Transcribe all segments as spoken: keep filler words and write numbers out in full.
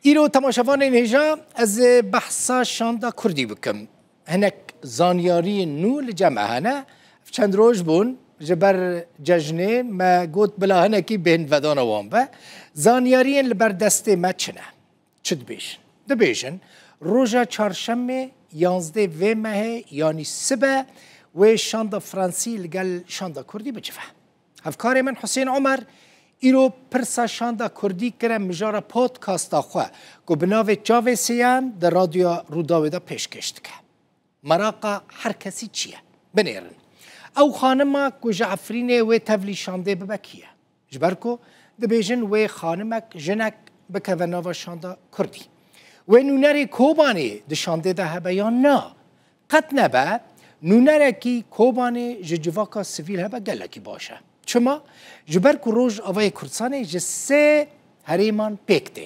Îro temaşevanên hêja, ez ê behsa şanda kurdî bikim. Hinek zanyariyên nû li cem me hene. Çend roj bûn ji ber cejnê me got bila hinekî bêhnvedana wan be. Zanyariyên li ber destê me çi ne? Çi dibêjin? Dibêjin, roja çarşemê yanzdeh vê mehê, yanî sibe, wê şanda fransî li gel şanda kurdî bicive. Hevkarê min Husên Omer îro pirsa şanda kurdî kire mijara podcasta xwe ku bi navê Çavê Sêyan di Radyoya Rûdawê de pêşkêş dike. Meraqa her kesî çi ye? Binêrin. Ew xanima ku ji Efrînê wê tevlî şandê bibe kî ye? Ji ber ku dibêjin wê xanimek, jinek bikeve nava şanda kurdî. Wê nûnerê Kobanê di şandê de hebe yan na? Qet nebe, nûnerekî Kobanê ji civaka sivîl hebe gelekî baş e. Çima? Ji ber ku Rojavayê Kurdistanê ji sê herêman pêk tê.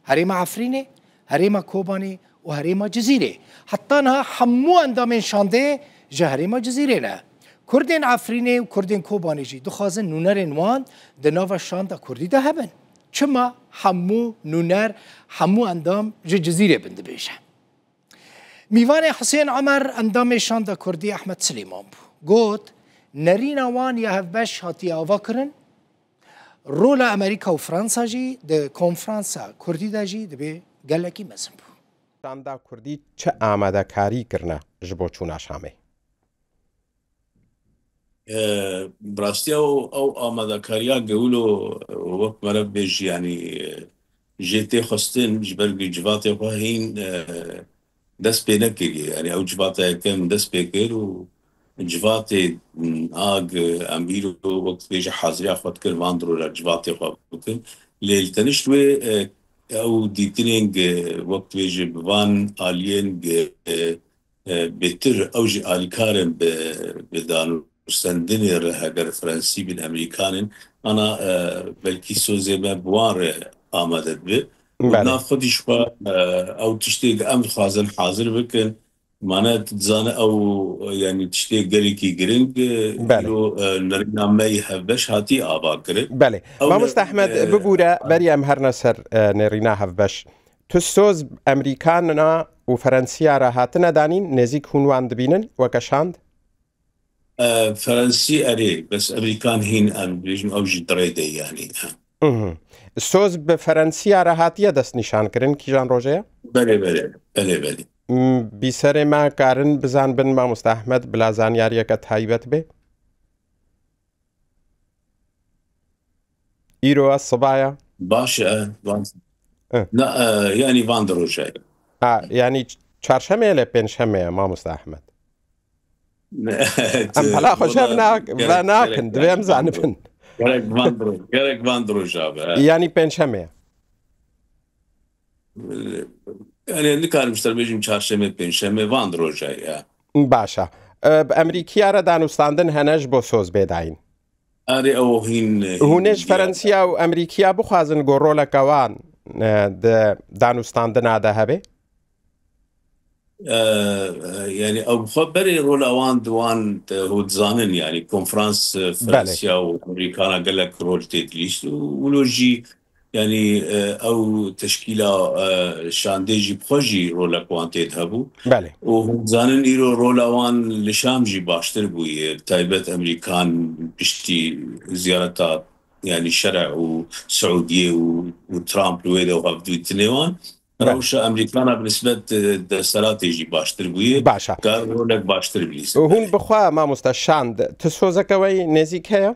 Herêma Efrînê, Herêma Kobanê û Herêma Cizîrê. Heta niha hemû endamên şandê ji Herêma Cizîrê ne. Kurdên Efrînê û Kurdên Kobanê jî dixwazin nûnerên wan di nava şanda kurdî de hebin. Çima hemû nûner, hemû endam ji Cizîrê bin dibêje? Mîvanê Husên Omer endamê şanda kurdî Ehmed Silêman bû. Got, nerîna wan ya hevbeş hatiye avakirin, rola Amerîka û Fransa jî di konferansa kurdî de jî dibê gelekî mezin bû. Şanda kurdî çi amadekarî kirine ji bo çûna Şamê? E, bi rastî ew, ew amadekariya gewilo, wek mere bêjî, yanî, e, jê tê xwestin, ji ber ku civatê xwe hîn, e, dest pê nekiriye. Yanî ew civata yekem dest pê kir û civatê, m, a, g-, em îro wek dibêje haziriya xwe dikir, van di roja civatê xwe bikin. Lê li tenişt wê, e, ew dîtinên, g-, wek dibêje bi van aliyên, g-, e, e, bêtir ew jî alîkar in bi, bi danûstendinê re, heger Frensî bin, Amerîkan in, ana, e, belkî sozê me bi wan re amade dibe. Û Belê. Nav xwe dî ji xwe, e, ew tiştê em dixwazin hazir bikin. Mane tu dizane ew, yanî tiştê gelekî giring, e, Belê. îro, e, nerîna me yê hevbeş hatî ava kirin. Belê. Ew Mamoste ne-, Ehmed, e, bibûre, berî em herne ser, e, nêrîna hevbeş. Tu soz Amerîkana û Ferensiya re hatine danîn, nêzîk hûn wan dibînin weke şand? E, Ferensî erê, bes Amerîkan hîn em dibêjin ew jî di rê de yanî. Mhm. Soz bi Ferensiya re hatiye destnîşankirin, kîjan rojê ye? Belê, belê, belê, belê. M, bîserê me karin bizanbin, Mamoste Ehmed, bila zanyariyeke taybet bê? Îro e, siba ye? Baş e, van, Eh. na, e, yanî van di roja ye. Ha, yanî ç-, çarşemê ye lê pêncşemê ye, Mamoste Ehmed. Em pela xwe jev nak-, gerek, venakin, gerek divê em van di ro-, zanibin. Gerek van di ro-, gerek van di roja be. Yanî pêncşemê ye. Yani nikarim ji te bêjim çarşemê, pêncşemê, van di roja ye. Baş e. E, bi Amerîkiya re danûstandin hene ji bo soz bê dayîn? Erê, ew hîn, hîn Hûn ê ji diyar Ferensiya û Amerîkiya bixwazin ku roleke wan, e, di danûstandina de hebe? E, e, yani ew xwe berê rola wan di wan, e, hûn dizanin, yani konferans, e, Belê. Ferensiya û Amerîkana gelek rol tê dilîst û wilo jî, yani, e, ew teşkîla, e, şandê jî bi xwe jî rolek wan tê de hebû. Belê. Û hûn dizanin îro rola wan li Şam jî baştir bûye, bi taybet Amerîkan piştî ziyareta, yani, şerê û Siûdiyê û, û Trump li wê de û hevdîtinê wan. Belê. Rewşa Amerîkana bi nisbet, e, desthilatê jî baştir bûye. Baş e. Kar rolek baştir bilîzin. Hûn bi xwe, mamoste, şand, tu sozeke we yî nêzîk heye?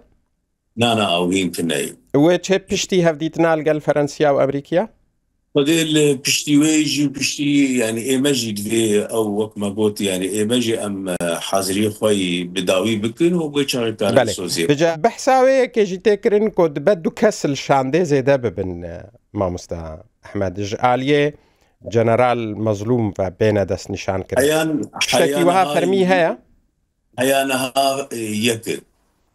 Na, na, ew hîn tune ye. Wê çê piştî hevdîtina li gel Ferensiya û Amerîkiya? Xwedê li piştî wê jî û piştî, yani, ê me jî divê ew, wek me got, yani, ê me jî em, e, haziriyê xwe yî bi dawî bikin û wê çaxê karin Belê. Sozê. Bica behsa wê yekê jî tê kirin ku dibe du kes li şandê zêde bibin, e, mamoste Ehmed. Ji aliyê General Mezlûm ve bêne destnîşankirin. Heyan, Tiştekî heyan wiha hay- fermî heye? Heya niha, e, yek e.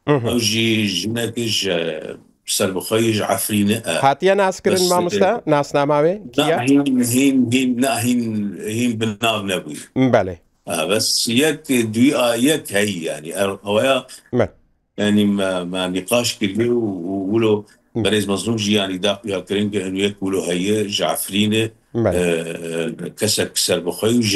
Mhm. Ew jî jinek e ji serbixwe yî ji Efrînê e. Hatiye naskirin Bes, mamoste? e, Nasnama wê? Kî Na ye? hîn, hîn, hîn, na hîn, hîn bi nav nebûye. Belê. E, bes yek, e, duyî a yek heyî yani. Er, awaya Me. yani me, me nîqaş kiriye û, û wilo Berêz Mezlûm jî yanî da xuya kirin ke hin wê ku lo heye ji Efrînê, Belê. e, kesek serbixwe û ji